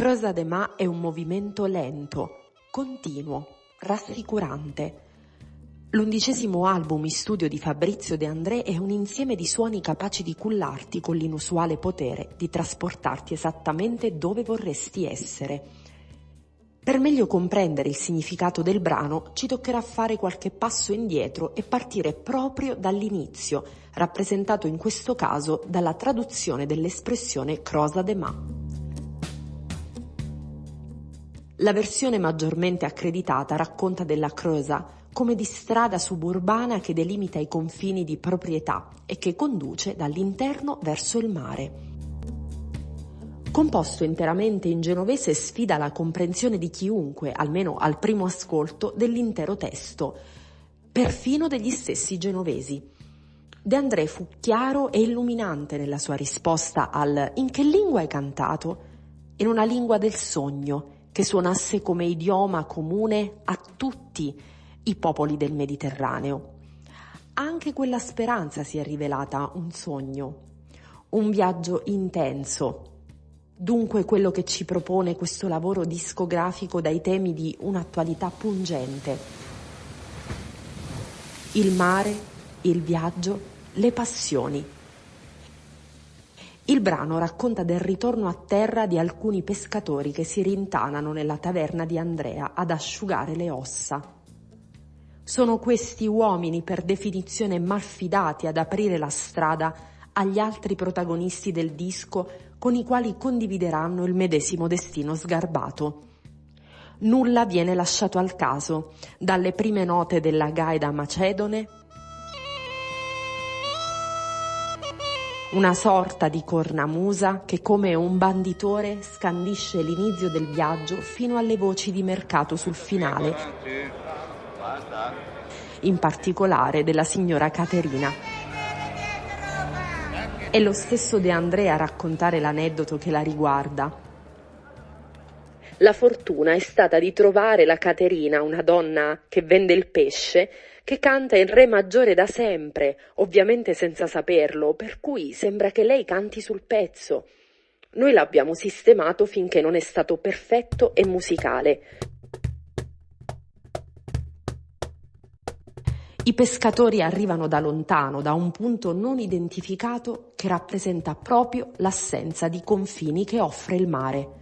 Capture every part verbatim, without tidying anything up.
Creusa de Mar è un movimento lento, continuo, rassicurante. L'undicesimo album in studio di Fabrizio De André è un insieme di suoni capaci di cullarti con l'inusuale potere di trasportarti esattamente dove vorresti essere. Per meglio comprendere il significato del brano, ci toccherà fare qualche passo indietro e partire proprio dall'inizio, rappresentato in questo caso dalla traduzione dell'espressione creusa de mar. La versione maggiormente accreditata racconta della creusa come di strada suburbana che delimita i confini di proprietà e che conduce dall'interno verso il mare. Composto interamente in genovese, sfida la comprensione di chiunque, almeno al primo ascolto, dell'intero testo, perfino degli stessi genovesi. De André fu chiaro e illuminante nella sua risposta al "In che lingua è cantato?" "In una lingua del sogno, che suonasse come idioma comune a tutti i popoli del Mediterraneo." Anche quella speranza si è rivelata un sogno, un viaggio intenso. Dunque quello che ci propone questo lavoro discografico dai temi di un'attualità pungente. Il mare, il viaggio, le passioni. Il brano racconta del ritorno a terra di alcuni pescatori che si rintanano nella taverna di Andrea ad asciugare le ossa. Sono questi uomini, per definizione malfidati, ad aprire la strada agli altri protagonisti del disco, con i quali condivideranno il medesimo destino sgarbato. Nulla viene lasciato al caso, dalle prime note della gaida macedone, una sorta di cornamusa che come un banditore scandisce l'inizio del viaggio fino alle voci di mercato sul finale, in particolare della signora Caterina. È lo stesso De André a raccontare l'aneddoto che la riguarda. La fortuna è stata di trovare la Caterina, una donna che vende il pesce, che canta in re maggiore da sempre, ovviamente senza saperlo, per cui sembra che lei canti sul pezzo. Noi l'abbiamo sistemato finché non è stato perfetto e musicale. I pescatori arrivano da lontano, da un punto non identificato che rappresenta proprio l'assenza di confini che offre il mare.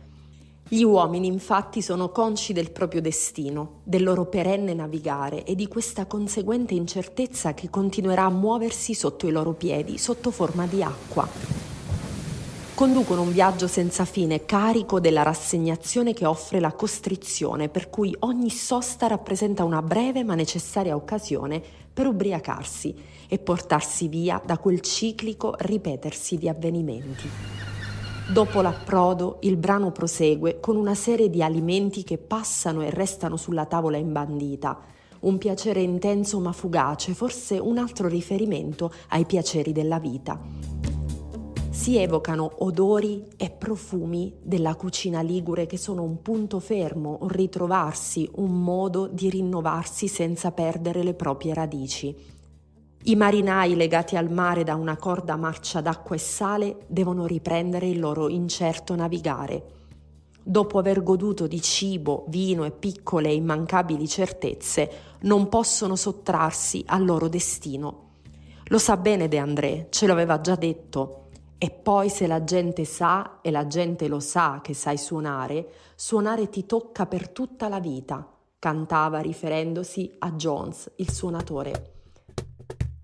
Gli uomini, infatti, sono consci del proprio destino, del loro perenne navigare e di questa conseguente incertezza che continuerà a muoversi sotto i loro piedi, sotto forma di acqua. Conducono un viaggio senza fine, carico della rassegnazione che offre la costrizione, per cui ogni sosta rappresenta una breve ma necessaria occasione per ubriacarsi e portarsi via da quel ciclico ripetersi di avvenimenti. Dopo l'approdo, il brano prosegue con una serie di alimenti che passano e restano sulla tavola imbandita, un piacere intenso ma fugace, forse un altro riferimento ai piaceri della vita. Si evocano odori e profumi della cucina ligure che sono un punto fermo, un ritrovarsi, un modo di rinnovarsi senza perdere le proprie radici. I marinai legati al mare da una corda marcia d'acqua e sale devono riprendere il loro incerto navigare. Dopo aver goduto di cibo, vino e piccole e immancabili certezze, non possono sottrarsi al loro destino. Lo sa bene De André, ce lo aveva già detto. E poi se la gente sa, e la gente lo sa che sai suonare, suonare ti tocca per tutta la vita, cantava riferendosi a Jones, il suonatore.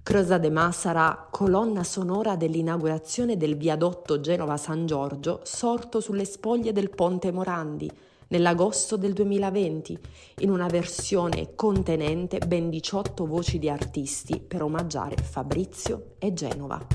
Creusa de Mar sarà colonna sonora dell'inaugurazione del viadotto Genova-San Giorgio, sorto sulle spoglie del Ponte Morandi, nell'agosto del duemilaventi, in una versione contenente ben diciotto voci di artisti per omaggiare Fabrizio e Genova.